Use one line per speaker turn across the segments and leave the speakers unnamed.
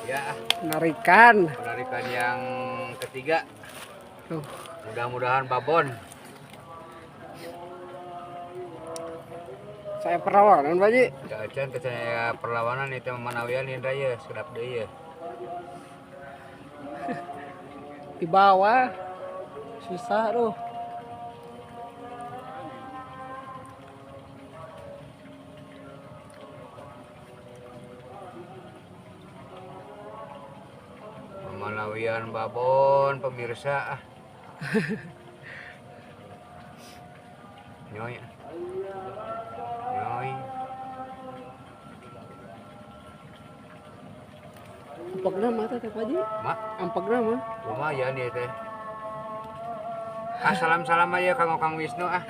Ya,
Penarikan.
Penarikan yang ketiga.
Tuh.
Mudah-mudahan babon.
Saya perlawanan, Pak Ji.
Cacan teh aya perlawanan itu manawian Indra ye, sedap deui ye.
Di bawah. Susah tuh.
Manawian babon pemirsa ah. Nyoy. Nyoy.
Ampegna mah teh Pak Ji.
Mak,
Ampegna mah.
Lumayan ya teh. Ah, salam-salam aja kang Kang Wisnu ah.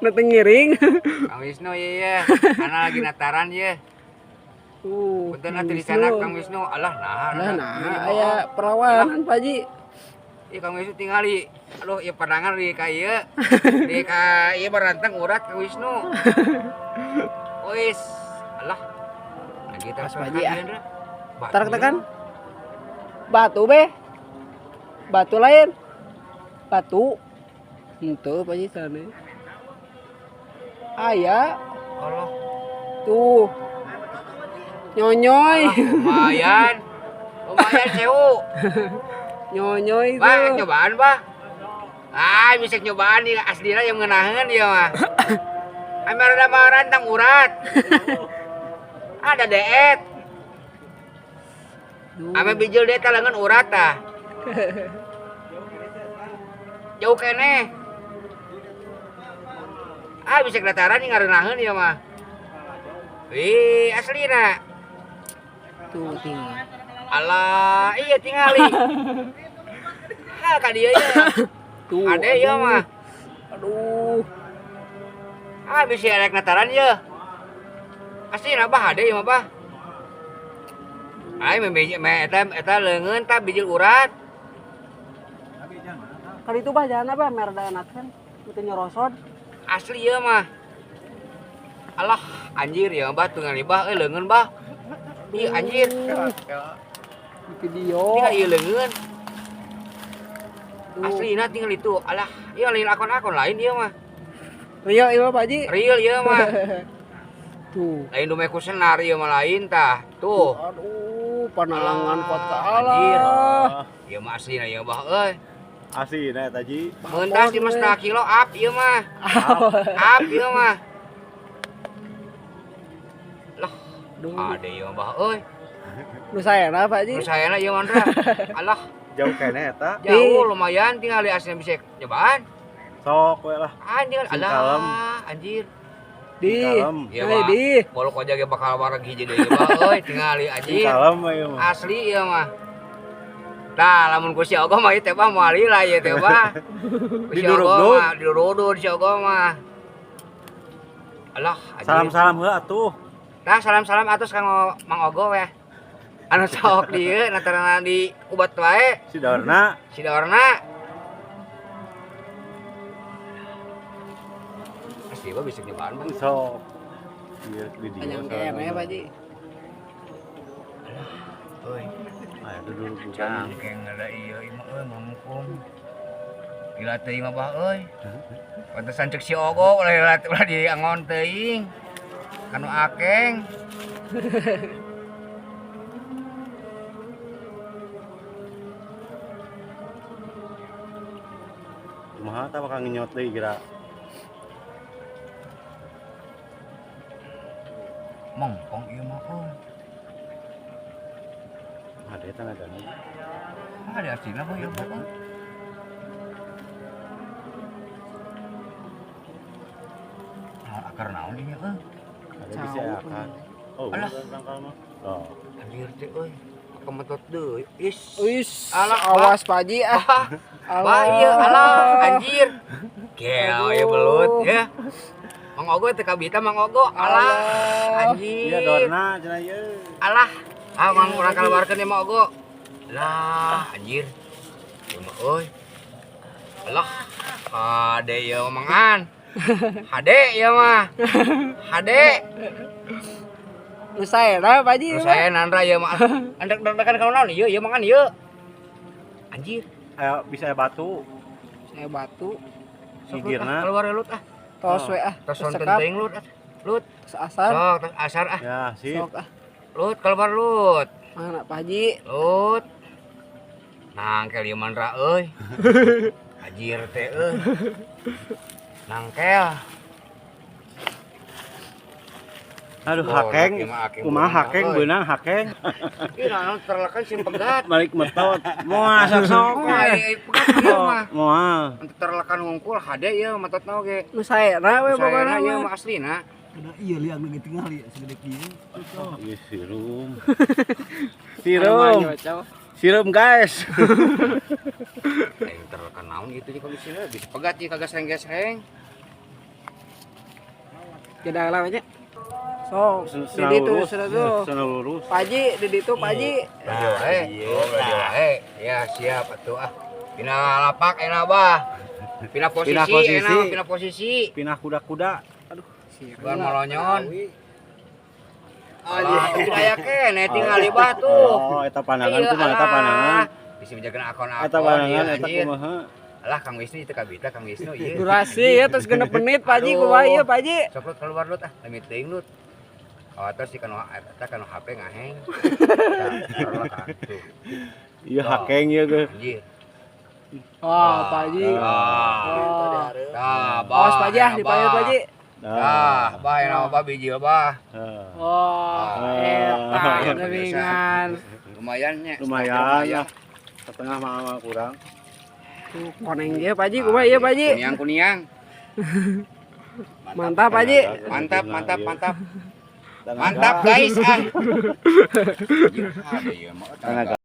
Nu teu ngiring.
Kang Wisnu iya ya. Ana lagi nataran ya. Punten atuh di sana Kang Wisnu. Alah nah.
Lah nah aya perlawanan Pak Ji.
Ih Kang Wisnu tingali. Aduh, ieu pandangan di ka ieu. Di ka ieu barantang urat Kang Wisnu. Wis. Alah. Lagi
Pas Pak Ji ah.
Tarik
tekan. Batu be. Batu lain. Batu. Henteu Pak Ji sana. Aya.
Allah.
Tuh. Nyonyoy.
Alah, lumayan. Lumayan sewu.
Nyonyoy
Bah,
tuh.
nyobaan, Bah. Ah, bisa nyobaan nih aslina yang ngenaheun ieu mah. Ame rada mah rantang urat. Ada deet. Ame bijil deet lengan urat tah. Jauh keneh. Ah, bisa dataran nih ngarenaheun ieu mah. Wih, aslina.
Tuh tinggal.
Alah, iya tingali. Ha ka dieu ya.
Tuh.
Ade ieu mah.
Aduh.
Ah, bisa erek nataran ye. Aslina bah ade ieu mah bah. Ai me me eta eta leungeun tah bijil urat.
Kali itu bah jalan apa merda enakan. Itu nyorosod.
Asli ieu mah. Alah, anjir ya bah tingali bah euy leungeun bah. Ih anjir.
Di video.
Tinggal ieu leungeun. Aslina tinggal itu. Alah, ieu lain akon-akon lain ieu mah.
Real ieu mah Pak Ji.
Real ieu mah.
Tuh.
Lain dume ku senar ieu mah lain tah. Tuh.
Aduh, panangan kuat ka
Anjir.
Allah.
Ieu mah aslina ieu bah euy.
Aslina eta Ji.
Mentas di mas kilo up ieu mah. Up ieu mah. Lah, ade ieu bah euy.
Nu saena Pak Ji.
Nu saena ieu mah Alah.
Jauh keneh eta.
Jauh lumayan tinggal di aslinya bisa nyobaan.
Sok we lah.
Anjir, alah, anjir.
Di.
Iya, bah.
Di.
Bolok aja ge bakal wareg hiji deui bah euy, tingali anjir.
Kalem ieu mah.
Asli ieu mah. Tah, lamun ku si Ogo mah ieu teh bah moal lila ieu teh bah. Ku si Ogo mah dirudud si Ogo mah. Alah, anjir.
Salam-salam heula atuh.
Tah, salam-salam atus kang Mang Ogo weh. Anu sok dieu natarana di ubat wae.
Si Dorna.
Si Dorna. Asli bah bisa nyobaan bang.
Sok. Ieu di dieu.
Panjang kene Pak Ji.
Alah, euy.
Aya duduk-dudukan.
Cangkeng ada ieu ieu mah euy mamukung. Gila teuing mah bah euy. Pantesan cek si Ogo ulah ulah diangon teuing. Kanu akeng.
Kumaha tah bakal ngenyot deui geura.
Mongkong ieu mah euy.
Ada eta ngadana.
Ada aslina mah ieu mah. Nah, akar naon ieu euy?
Ada bisa akar. Oh,
alah.
Mah. Oh.
Anjir teh euy. Kemetot deui. Is.
Is.
Alah,
awas Pak Ji ah.
Bah ieu alah anjir. Gel ieu belut ya. Mang Ogo teh kabita Mang Ogo. Alah anjir.
Iya dorna cenah ieu.
Alah. Ah mang urang kalawarkeun ieu Mang Ogo. Lah anjir. Ieu mah euy. Alah. Hade ieu mangan. Hade ieu mah. Hade.
Nu saena Pak Haji.
Nu saya Nandra ieu mah. Andek-andekan ka naon ieu, ieu makan ieu. Anjir.
Ayo bisa aya batu.
Saya batu.
Sok, Lut, ah,
Gigirna.
keluar lut ah.
Tos we ah.
Tos sonten
Sekap.
teuing lut ah. Lut.
Tos asar.
Sok tos asar ah.
Ya, sip.
Sok ah.
Lut keluar lut.
Mana Pak Haji?
Lut. Nangkel ieu mandra euy. Anjir teh euy. Nangkel.
Aduh,
Oh,
hakeng.
ieu mah akeng
Kumaha
beunang,
hakeng
euy.
beunang hakeng.
Ih naon terlekan sim pegat.
Balik metot. Moal sok-sok.
Oh, ai pegat ieu mah.
Moal.
Terlekan hungkul hade ieu matotna oge.
Nu saena we pokona
Sayana ieu
mah.
mah aslina.
Iya liang nu tinggal ya segede kieu.
Ih, sirum.
Anu
Sirum.
nyocok.
Sirum, guys.
Aing terlekan naon gitu di kondisina bisa pegat ieu kagak sreng-gesreng.
Jeda lah nya. Sok, di ditu sudah tuh.
Sana lurus.
Pak Haji, di ditu Pak Haji.
Dia wae. Oh, dia wae. Ya siap atuh ah. Pindah lapak enak bah. Pindah posisi,
Pindah posisi.
enak pindah posisi.
Pindah kuda-kuda.
Bukan molonyon. Alah, tapi aya keneh tinggal di batu.
Oh, eta pandangan kumaha eta pandangan.
Bisa menjaga akon-akon.
Eta pandangan
ieu,
eta
anjir.
kumaha.
Alah Kang Wisnu itu kabita Kang Wisnu ieu.
Durasi ya terus genep menit Pak Haji
Aduh.
kumaha ieu Pak Haji?
Sok lut keluar lut ah, lemit teuing lut. Oh, terus di kanu eta kanu HP ngaheng. Tah, ah, tuh.
Iya hakeng ieu ge.
Anjir.
Oh, Pak Haji.
Ah.
Oh.
Tah, bah.
Awas Pak Haji ah, dipayun Pak Haji.
Tah, bah enak bah bijil bah.
Ah.
Oh, eta
Ah.
geuningan.
Lumayan nya.
Lumayan lah. Setengah mah kurang.
Tuh koneng ge Pak Haji kumaha ieu Pak Haji?
Kuniang kuniang.
Mantap Pak Haji.
Mantap, mantap, mantap.
Tenaga.
Mantap guys ah. Anjir, ada ieu mah.
Tenaga.